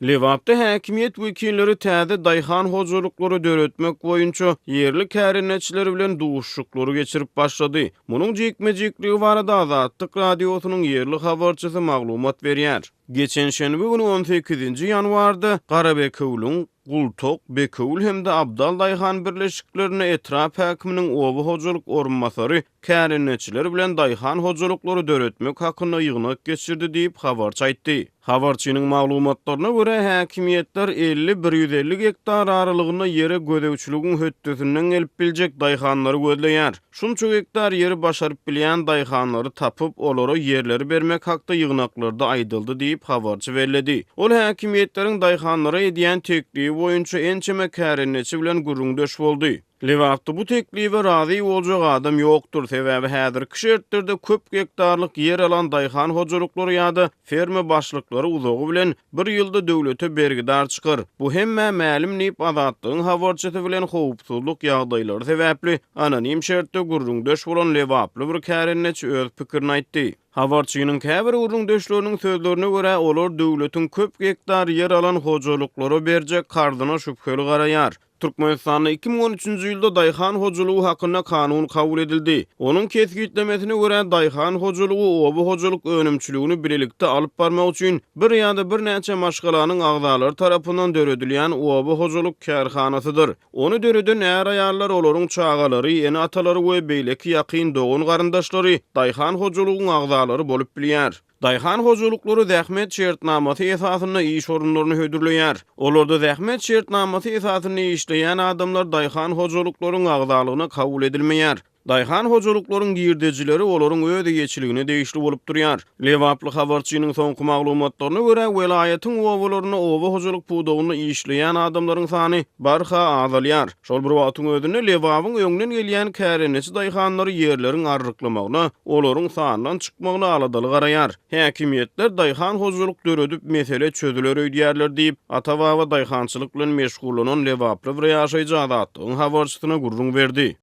Lebapda häkimiýet wekilleri täze daýhan hojalyklary döretmek boýunça ýerli kärendeçiler bilen duşuşyklary geçirip başlady. Munuň jikme-jikligi barada Azatlyk Radiosynyň ýerli habarçysy maglumat berýär. Geçen şenbe güni on sekizinji ýanwarda Garabekewüliň Gultok, Bekewül hem-de Abdal daýhan birleşiklerinde etrap häkiminiň oba hojalyk orunbasary kärendeçiler bilen daýhan hojalyklary döretmek hakynda ýygnak geçirdi diýip, habarçy aýtdy. Habarçynyň maglumatlaryna görä, häkimiýetler 50, 150 gektar aralygynda ýere gözegçiligiň hötdesinden gelip biljek daýhanlary gözleýär. Şunça gektar ýeri başaryp bilýän daýhanlary tapyp, olara ýerleri bermek hakda ýygnaklarda aýdyldy diýip, habarçy belledi. Ol häkimiýetleriň daýhanlara edýän teklibi boýunça ençeme kärendeçi bilen gürrüňdeş boldy. Lebapda bu teklibe razy boljak adam ýokdur, sebäbi häzirki şertlerde köp gektarlyk ýer alan daýhan hojalyklary ýa-da ferma başlyklary uzagy bilen bir ýylda döwlete bergidar çykar. Bu hemmä mälim diýip, Azatlygyň habarçysy bilen howpsuzlyk ýagdaýlary sebäpli anonim şertde gürrüňdeş bolan lebaply bir kärendeçi öz pikirini aýtdy. Habarçynyň käbir gürrüňdeşleriniň sözlerine görä, olar döwletiň köp gektar ýer alan hojalyklara berjek karzyna şübheli garaýar. Türkmenistanda 2013-nji ýylda Daýhan hojalygy hakynda kanun kabul edildi. Onuň kesgitlemesine görä, daýhan hojalygy oba hojalyk önümçiligini bilelikde alyp barmak üçin bir ýa-da birnäçe maşgalanyň agzalary tarapyndan döredilýän oba hojalyk kärhanasydyr. Ony döreden är-aýallar, olaryň çagalary, ene-atalary we beýleki ýakyn dogan-garyndaşlary daýhan hojalygyň agzalary bolup bilýär. Daýhan hojalyklary zähmet şertnamasy esasynda iş orunlaryny hödürleýär. Olarda zähmet şertnamasy esasynda işleýän adamlar daýhan hojalyklaryň agzalygyna kabul edilmeýär. Daýhan hojalyklaryň girdejileri olaryň öz eýeçiligine degişli bolup durýar. Lebaply habarçynyň soňky maglumatlaryna görä, welaýatyň obalarynda oba hojalyk pudagynda işleýän adamlaryň sany barha azalýar. Şol bir wagtyň özünde, Lebabyň öňden gelýän kärendeçi daýhanlary ýerleriň arryklamagyna, olaryň sandan çykmagyna aladaly garaýar. Häkimiýetler daýhan hojalyk döredip, mesele çözüler öýdýärler diýip, ata-baba daýhançylyk bilen meşgullanan lebaply bir ýaşaýjy Azatlygyň habarçysyna gürrüň berdi.